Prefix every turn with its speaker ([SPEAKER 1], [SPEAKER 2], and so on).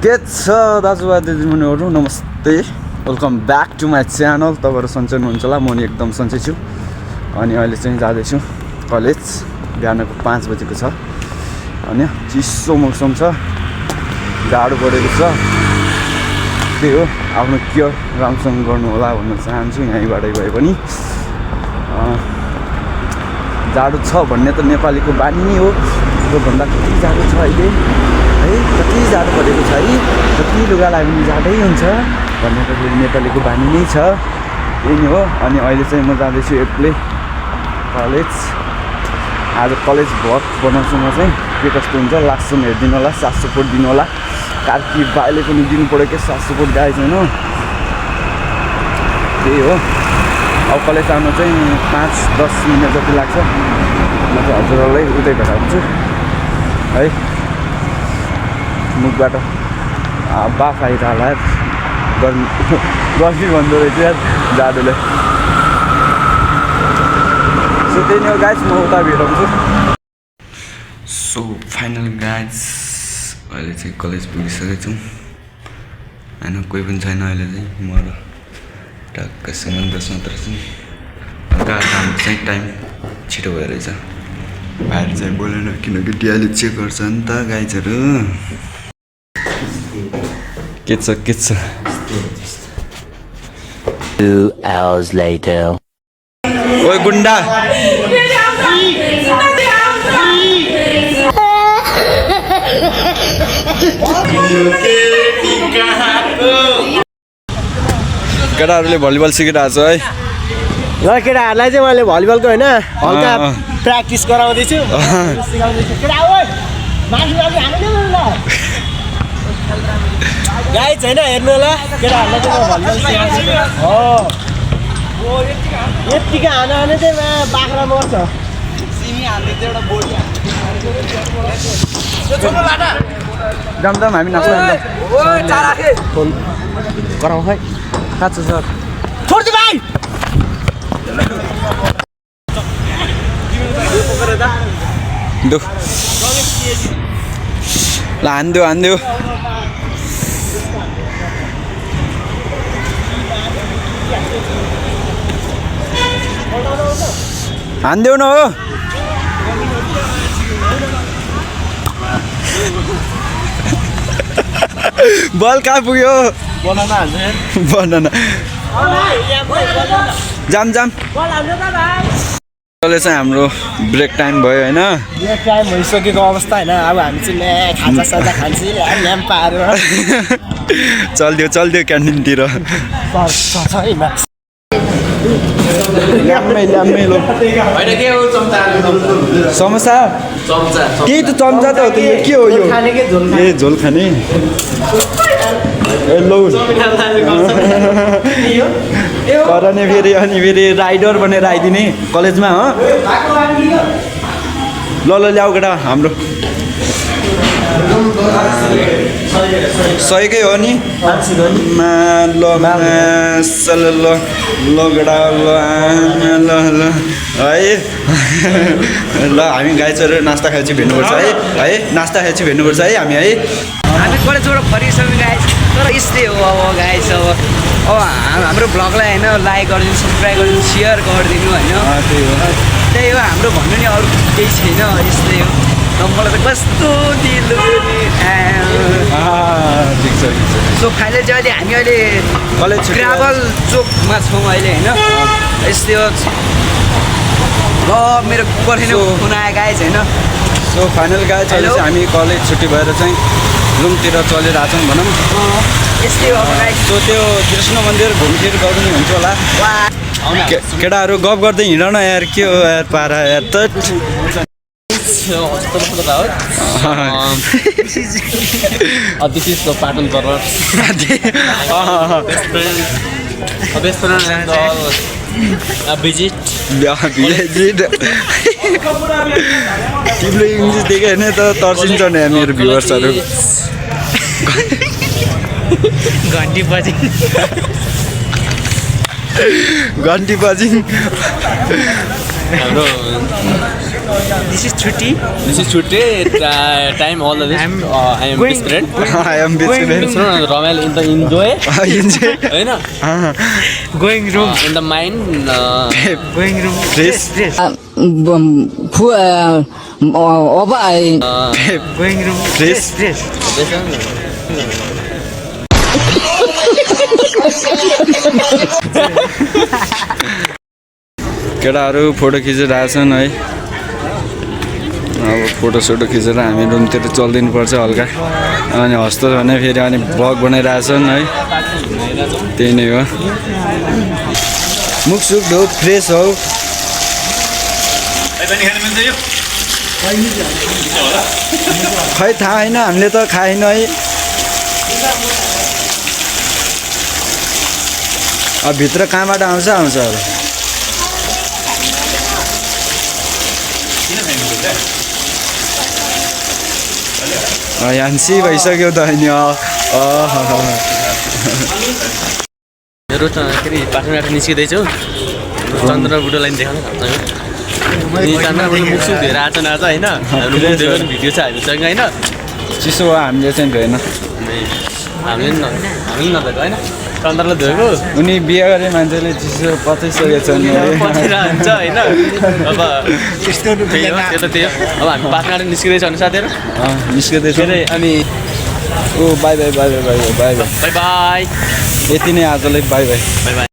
[SPEAKER 1] के छ दाजुभाइ दिदीबहिनीहरू नमस्ते welcome back to my channel. तपाईँहरू सन्चै हुनुहुन्छ होला, म नि एकदम सन्चै छु। अनि अहिले चाहिँ जाँदैछु कलेज। बिहानको 5 बजेको छ अनि चिसो मौसम छ, जाडो बढेको छ। त्यही हो, आफ्नो केयर राम्रोसँग गर्नु होला भन्न चाहन्छु यहीँबाटै भए पनि। जाडो छ भन्ने त नेपालीको बानी नै हो। त्योभन्दा कति जाडो छ अहिले है, कति जाडो परेको छ है, कति लुगा लाग्यो भने जाडै हुन्छ भन्ने त नेपालीको बानी नै छ। यही नै हो। अनि अहिले चाहिँ म जाँदैछु एक्लै कलेज। आज कलेज भ्लग बनाउँछु म चाहिँ, के कस्तो हुन्छ लास्टसम्म हेरिदिनु होला, साथ सपोर्ट दिनु होला। कार्की बाइले पनि दिनु पऱ्यो क्या साथ सपोर्ट गाई छैन। त्यही हो। अब कलेज आउनु चाहिँ 5-10 मिनट जति लाग्छ। म चाहिँ हजुरहरूलाई उतै भेट हुन्छु है। मुखबाट बाफ आइरहला गर्मी भन्दो रहेछ यार जाडोले। सो त्यही नै हो गाइस, म उता भेटाउँछु। सो फाइनल गाइस, अहिले चाहिँ कलेज पुगिसकेको छौँ होइन, कोही पनि छैन अहिले चाहिँ। म र टक्कसँग 10 मात्र छौँ। हल्का हाम्रो चाहिँ टाइम छिटो भएर रहेछ। भाइर चाहिँ बोलेन किनकि डिआईले चेक गर्छ नि त गाइजहरू। के छ
[SPEAKER 2] 2 hours later.
[SPEAKER 1] ओए गुन्डा, केटाहरूले भलिबल सिकिरहेको छ है।
[SPEAKER 3] ल केटाहरूलाई चाहिँ मैले भलिबलको होइन हल्का प्र्याक्टिस गराउँदैछु। गाई छैन हेर्नु होला, केटाहरूलाई चाहिँ म भलिबल सिकाउँछु। हो यत्तिकै हाना हाने चाहिँ बाख्रा मर्छ।
[SPEAKER 1] जमजम हामी नाच्नु गराउँ है। काँचो सर
[SPEAKER 3] छोड्छु भाइ।
[SPEAKER 1] दु ल हान्दियो हान्देऊ न हो। बल कहाँ पुग्यो? बनाना जाम अहिले चाहिँ हाम्रो ब्रेक टाइम भयो होइन।
[SPEAKER 3] ब्रेक टाइम भइसकेको अवस्था होइन। अब हामी चाहिँ खाजा साजा खान्छ ल्याम्प पारेर
[SPEAKER 1] चल्दियो क्यान्टिनतिर। समोसा केही त चम्चा त हो त। यो के हो यो? ए झोल खाने। ए लौ कराने फेरि अनि फेरि राइडर भनेर आइदिने कलेजमा हो। ल ल्याऊ केटा हाम्रो सहीकै हो नि। ल केटा ल है। ल हामी गाइजहरू नास्ता खाएपछि भेट्नुपर्छ है। नास्ता खाएपछि भेट्नुपर्छ है हामी है।
[SPEAKER 4] हामी कलेजबाट फर्किसक्यौँ गाइस, तर यस्तै हो अब गाइस। अब हाम्रो भ्लगलाई होइन लाइक गरिदिनु, सब्सक्राइब गरिदिनु, सेयर गरिदिनु होइन। त्यही हो हाम्रो भन्नु नि, अरू केही छैन। यस्तै हो। र मलाई त कस्तो दिल। सो फाइनल चाहिँ हामी अहिले
[SPEAKER 1] कलेज
[SPEAKER 4] ग्राभल चोकमा छौँ अहिले होइन। यस्तै हो। ल मेरो पर्खिनु फोन आयो गाइस होइन।
[SPEAKER 1] सो फाइनल गाइस, अहिले चाहिँ हामी कलेज छुट्टी भएर चाहिँ रुमतिर चलिरहेछौँ भनौँ।
[SPEAKER 4] यस्तै हो गाइस।
[SPEAKER 1] सो त्यो कृष्ण मन्दिर घुमफिर गर्नु हुन्छ होला। केटाहरू गफ गर्दै हिँड न यार, के हो यार पारा यार त।
[SPEAKER 5] This is the pattern cover. Best friend and all. Visit.
[SPEAKER 1] तिमीले इङ्ग्लिस देख्यो भने त तर्सिन्छ नि मेरो भ्युवर्सहरू।
[SPEAKER 4] घन्टी
[SPEAKER 1] घन्टी बजिङ
[SPEAKER 5] हाम्रो
[SPEAKER 4] This is Chutti.
[SPEAKER 5] This is Chutti. Time all of this. I am
[SPEAKER 4] going-
[SPEAKER 5] best friend.
[SPEAKER 1] I am busy man.
[SPEAKER 5] Ramail in the enjoy. होइन
[SPEAKER 4] Going room.
[SPEAKER 5] in the mind
[SPEAKER 4] Going room.
[SPEAKER 1] Dress.
[SPEAKER 4] Dress.
[SPEAKER 6] अब
[SPEAKER 4] Going room.
[SPEAKER 1] Dress.
[SPEAKER 4] Dress.
[SPEAKER 1] केटाहरू photo खिचिरहेछन् है अब फोटोसोटो खिचेर हामी रुमतिर चलिदिनु पर्छ हल्का अनि हस्तो भने फेरि अनि ब्लग बनाइरहेछन् है त्यही नै हो मुख सुख धो फ्रेस हौ खै थाहा होइन हामीले त खाएन है अब भित्र कहाँबाट आउँछ होला यान्सी भइसक्यो त होइन
[SPEAKER 5] मेरो के अरे पाटनबाट निस्किँदैछु चन्द्र बुढोलाई देखाउन चन्द्र बुढो मुख सुख धोएर आएको छ नाच होइन हाम्रो मुख धोएको भिडियो छ हामीसँग होइन
[SPEAKER 1] चिसो हो हामीले चाहिँ धोएन
[SPEAKER 5] हामीले नधोएको होइन चन्द्रलाई धोएको
[SPEAKER 1] उनी बिहा गरे मान्छेले चिसो पचाइसकेको छन्
[SPEAKER 5] पछिरा हुन्छ होइन अब त्यही हो त्यो त त्यही हो अब हामी पाटनबाट निस्किँदैछ भने साथीहरू
[SPEAKER 1] निस्किँदैछ
[SPEAKER 5] के अरे अनि
[SPEAKER 1] oh bye bye bye bye bye bye
[SPEAKER 5] bye bye
[SPEAKER 1] यति नै आजलाई बाई बाई
[SPEAKER 5] बाई बाई